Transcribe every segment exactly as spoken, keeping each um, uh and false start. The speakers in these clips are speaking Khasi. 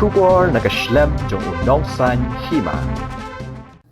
Khubor na ka shlem jong u Nongsaiñ Hima.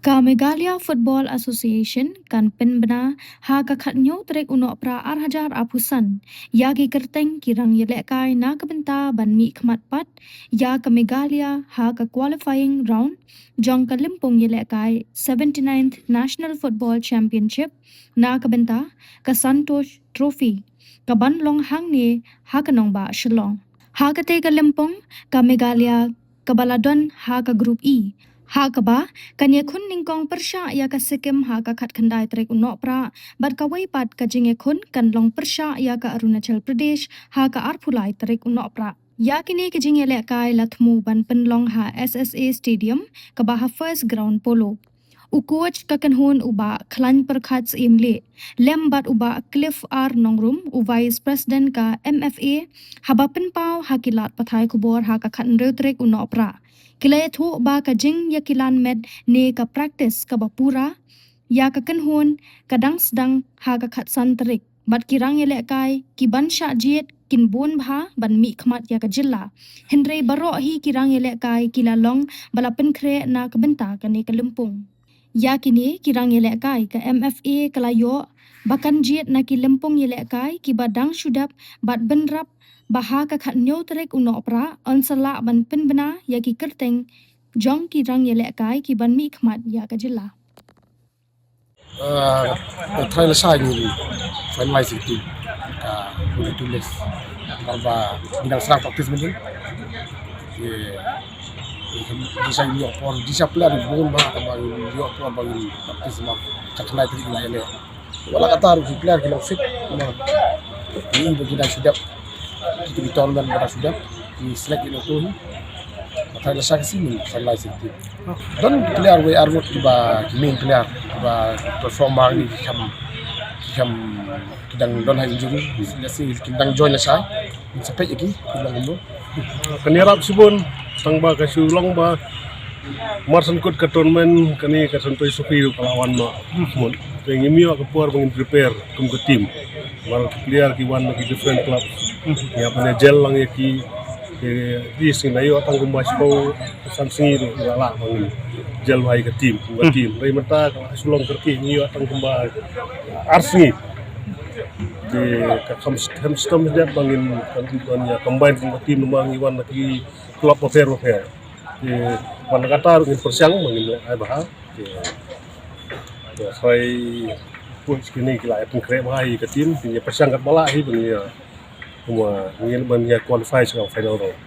Ka Meghalaya Football Association kan pynbna ha ka khathynñiew tarik u Nohprah ar hajar arphew san ïa ki kyrteng ki rangïalehkai na ka bynta ban mihkhmat pat ïa ka Meghalaya ha ka qualifying round jong ka lympung ïalehkai seventy-ninth National Football Championship na ka bynta ka Santosh Trophy, ka ban long hangne ha ka nongbah Shillong. Ha kata ka lympung, ka Meghalaya kaba la don ha ka Group E, ha kaba kan ïakhun nyngkong pyrshah ïa ka Sikkim ha ka khatkhyndai tarik u Nohprah, bad kawei pat ka jingïakhun kan long pyrshah ïa ka Arunachal Pradesh ha ka arphew lai tarik u Nohprah. Ïa kine ki jingïalehkai la thmu ban pynlong ha S S A Stadium, kaba ha First Ground Polo. U coach ka kynhun u Bah Khlaiñpyrkhat Syiemlieh, lem bad u Bah Cliff R Nongrum, u Vice President ka M F A, haba pynpaw ha ki lad pathai khubor ha ka khathynriew tarik u Nohprah, ki la ïathuh ba ka jingïakilan met ne ka practice kaba pura ïa ka kynhun ka dang sdang ha ka khatsan tarik, bad ki rangïalehkai ki ban shah jied kin bun bha ban mihkhmat ïa ka jylla. Hynrei baroh hi ki rangïalehkai ki la long ba la pynkhreh na ka bynta kane ka lympung. Ïa kine ki rangïalehkai ka M F A ka la ïoh ba kan jied na ki lympung ïalehkai kiba dang shu dep, bad bynrap ba ha ka khathynñiew tarik u Nohprah yn sa lah ban pynbna ïa ki kyrteng jong ki rangïalehkai ki ban mihkhmat ïa ka jylla. Ah, trai lashai ngi finalize ïa ka team ka twenty-two list. Namar ba ngi dang sdang practice mynta. Te ngi dei sa ïoh por, dei sa player ngi bun ba, ba ngi ïoh por ba ngi practice, namar ka khyndai tarik ngi la ïaleh. Wat la katta ruh ki player ki long fit, namar ngi ba ngi dang shu dep. Kito ki tournament ba dang shu dep, ki select ïa ki hi. Ba trai lashai ka sngi ngin finalize ïa ka team. Don ki player wei ar ngut kiba, ki main player kiba perform ma ngi, ki kham, ki kham, ki dang don ha injury. Let's say ki dang join lashai, ngin sa peit ïa ki, ki long kumno. Kan ïarap shibun, tang ba ka shu long ba mar shen kut ka tournament, kane ka Santosh Trophy ruh ka la wan noh. Te ngim ïoh ka por ba ngin prepare kum ka team. Namar ki player ki wan na ki different club. Ngi hap ban ïa gel lang ïa ki, ki, ki sngewbha ïoh tang kumba shiphew san sngi ruh la lah ba ngin gel bha ïa ka team, kum ka team. Hynrei mynta ka la shu long kyrkieh, ngi ïoh tang kumba ar sngi. Te ka kham, kham stem stet ba ngin, ban ïa combine kum ka team namar ngi wan na ki club bapher bapher. Te wan na kata ruh ngin pyrshang ba ngin ai bha. Te, te hynrei coach kine ki la ïa pynkhreh bha ïa ka team, te ngi pyrshang katba lah hi ba ngin ïa, kumba ngin ban ïa qualify sha ka final round.